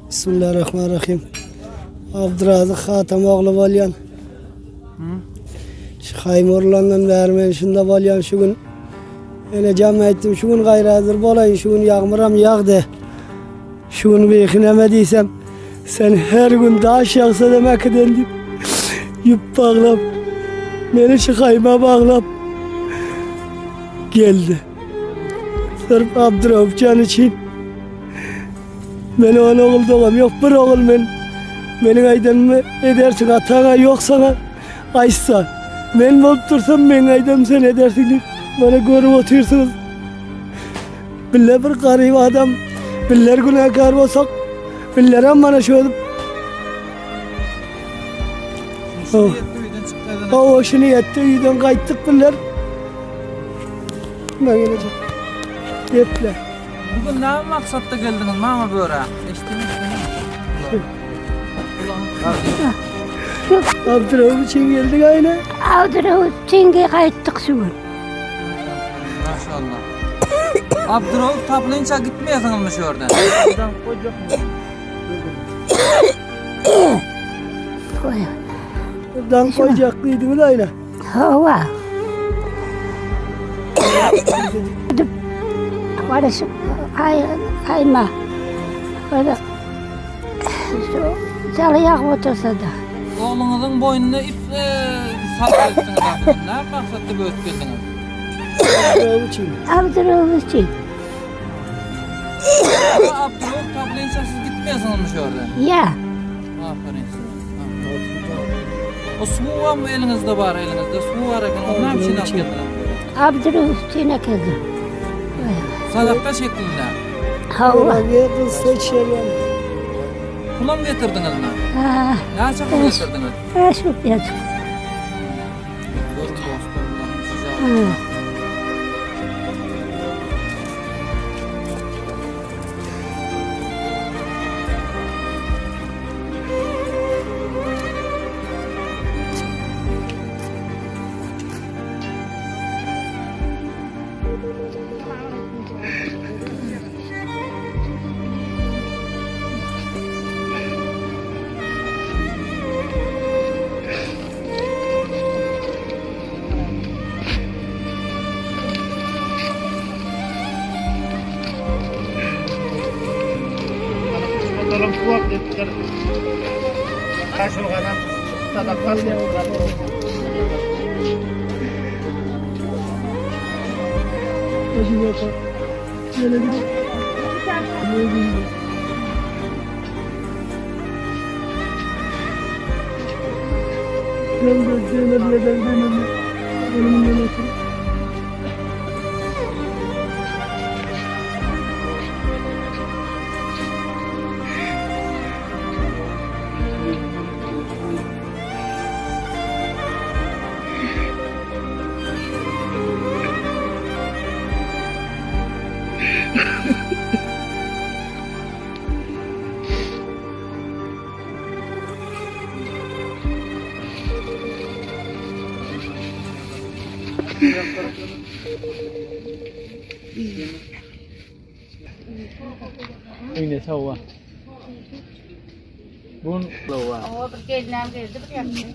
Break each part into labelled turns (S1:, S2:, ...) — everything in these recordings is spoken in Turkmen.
S1: Bismillahirrahmanirrahim. Abdyrazyk Hatam ogly bolýan. Şu haýym urlandan bäri men şunda bolýan şu gün. Ene jam aýtdym şu gün gaýradyr bolaýyn şu gün ýagmyram ýagdy. Şu gün beýhi näme diýsem sen her gün daş ýagsa da mäkiden diýip ýüp baglap meni şu haýyma baglap geldi. Sırf Abdurauf jan üçin. Men on ogul dogam ýok, bir ogul men. Meniň aýdanymy edersiň, ataňa ýok saňa aýtsa. Men bolup dursam, meň aýdanym sen edersiň diýip, mana görüp otyrsyňyz. Bille bir garyp adam, biller günäkär bolsak, billerem mana şu edip. Hawa, şu niýetde öýden gaýtdyk biller. Muna gelecek. Geple.
S2: Bugün näme maksatda geldiňiz mama böre? Eşitdiniz.
S1: Abdurrahman üçin geldik aýna.
S3: Abdurrahman üçin gaýtdyk şu gün.
S2: Maşallah. Abdurrahman tapylynça gitmeýärsiňizmi şu ýerden?
S1: Dan koyacak diýdiňiz aýna.
S3: Hawa. Barışıp ay ayma. Öyle şu çalı ýagyp otursa-da.
S2: Ogluňyzyň boýnuna ip salyp gelipsiňiz ahyryn. Näme maksatda böwüp geldiňiz?
S1: Abdurrahman üçin.
S3: Abdurrahman üçin.
S2: Abdurrahman tapylynça siz gitmeýärsiňizmi şu ýerden?
S3: Ýa.
S2: Aferin size. O suwam eliňizde bar, eliňizde suw bar eken. Ony näme üçin alyp geldiňiz?
S3: Abdurrahman üçin äkeldim.
S2: Sadaka şeklinde.
S3: Hawa.
S2: Pulam getirdiňizmi?
S3: Ha.
S2: Näçe pul getirdiňiz?
S3: 5 rupiýajyk.
S2: Görüň dostlar, bularyň size.
S4: Ine sawa. Bun sawa.
S5: Owa bir gelinem geldi bir ýakyn.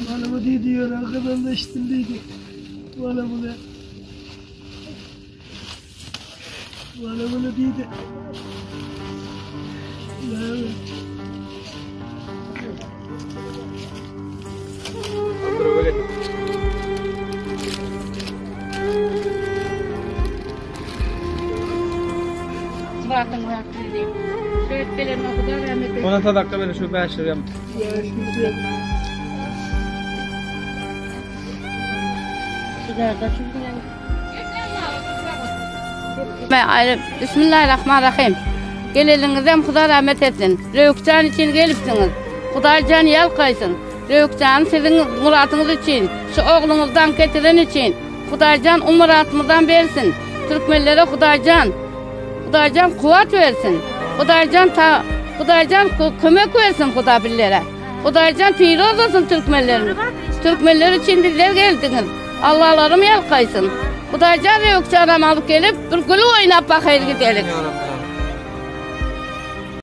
S1: Bana bu dedi diyor, arkadan da içtim dedi. Bana bunu. Bana bunu dedi. Evet.
S5: Zwatyň wagty diýip. Şöýt gelenine Huda rahmet etsin.
S4: Ona sadaka berin şu 5 lira.
S5: Bismillahirrahmanirrahim. Geleliňizem Huda rahmet etsin. Röwükjan üçin gelipsiňiz. Hudaýjan ýalkaýsyn. Röwükjany siziň muratyňyz üçin, şu ogluňyzdan getiren üçin Hudaýjan umuratymyzdan bersin. Türkmenlere Hudaýjan Hudaýjan kuwwat bersin. Hudaýjan ta Hudaýjan kömek bersin Huda billere. Hudaýjan piroz olsun türkmenlerimiz. Türkmenler üçin bizler geldiňiz. Allalarym ýalkaýsyn. Hudaýjan Röwükjanam alyp gelip bir gülüp oýnap bakaýyl gidelik.